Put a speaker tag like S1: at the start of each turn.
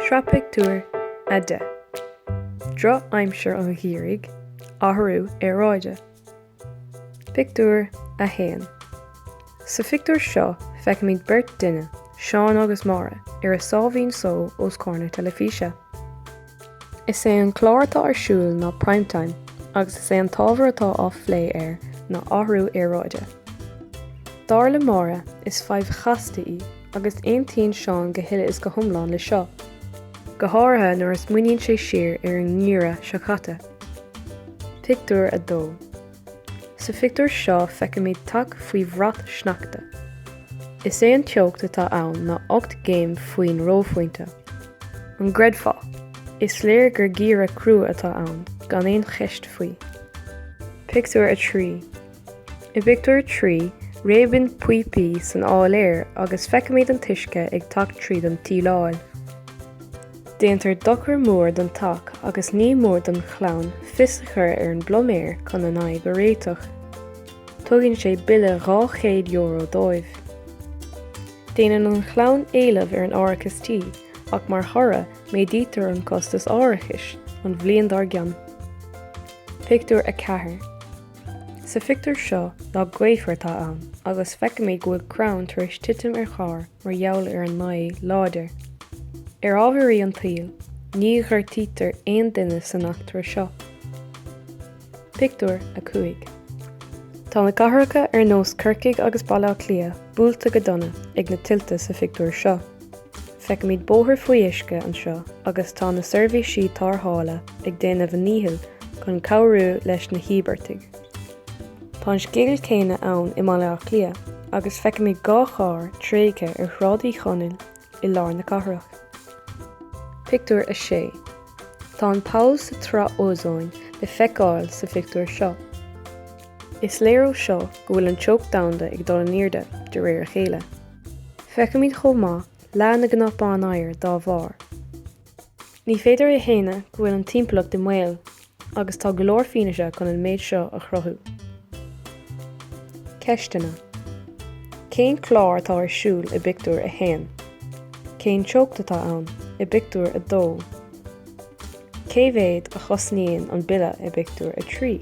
S1: Sraith Pictiúr 10. Drochaimsir an Gheimhridh, Athrú Aeráide. Pictiúr 1. Sa phictiúr seo feicimid beirt duine, Seán agus Máire, ar a sáimhín só os comhair na teilifíse. Is é an clár atá ar siúl ná Prime Time agus is é an t-ábhar atá á phlé air ná athrú aeráide. Dar le Máire, is fadhb chasta í agus aontaíonn Seán go huile is go hiomlán le seo, go háirithe nuair a smaoiníonn sé siar ar an ngeimhreadh seo caite. Pictiúr 2. Sa phictiúr seo feicimid teach faoi bhrat sneachta. Is é an teocht atá ann ná 8 gcéim faoin reophointe. An gcreidfeá? Is léir gur geimhreadh crua atá ann, gan aon cheist faoi. Pictiúr 3. I bpictiúr 3, réabann píopaí san áiléar agus feicimid an t-uisce ag teacht tríd an tsíleáil. Déantar dochar mór don teach agus ní mór don chlann fios a chur ar an bpluiméir chun an fhadhb a réiteach. Tugann sé bille €200 dóibh. Déanann an chlann éileamh ar an árachas tí ach mar thoradh méadaítear an costas árachais an bhliain dár gcionn. Pictiúr 4. Sa phictiúr seo, lá gaofar atá ann agus feicimid go bhfuil crann tar éis titim ar charr mar gheall ar an ngaoth láidir. Ar ámharaí an tsaoil, ní ghortaítear aon duine san eachtra seo. Pictiúr 5. Tá na cathracha ar nós Corcaigh agus Baile Átha Cliath buailte go dona ag na tuilte sa phictiúr seo. Feicimid bóthar faoi uisce anseo agus tá na seirbhísí tarrthála ag déanamh a ndíchill chun cabhrú leis na híobartaigh. Tá an scéal céanna ann i mBaile Átha Cliath agus feicimid 2 charr tréigthe ar Shráid Uí Chonaill i lár na cathrach. Pictiúr 6. Tá an poll sa tsraith ózóin le feiceáil sa phictiúr seo. Is léir ó seo go bhfuil an teocht domhanda ag dul in airde de réir a chéile. Feicimid chomh maith leath na gcnapán oighir dá bharr. Ní féidir a shéanadh go bhfuil an timpeallacht i mbaol agus tá go leor fianaise chun an méid seo a chruthú. Ceisteanna. Cén clár atá ar siúl i bpictiúr 1? Cén teocht atá ann i bpictiúr 2? Cé mhéad a chosnaíonn an bille i bpictiúr 3?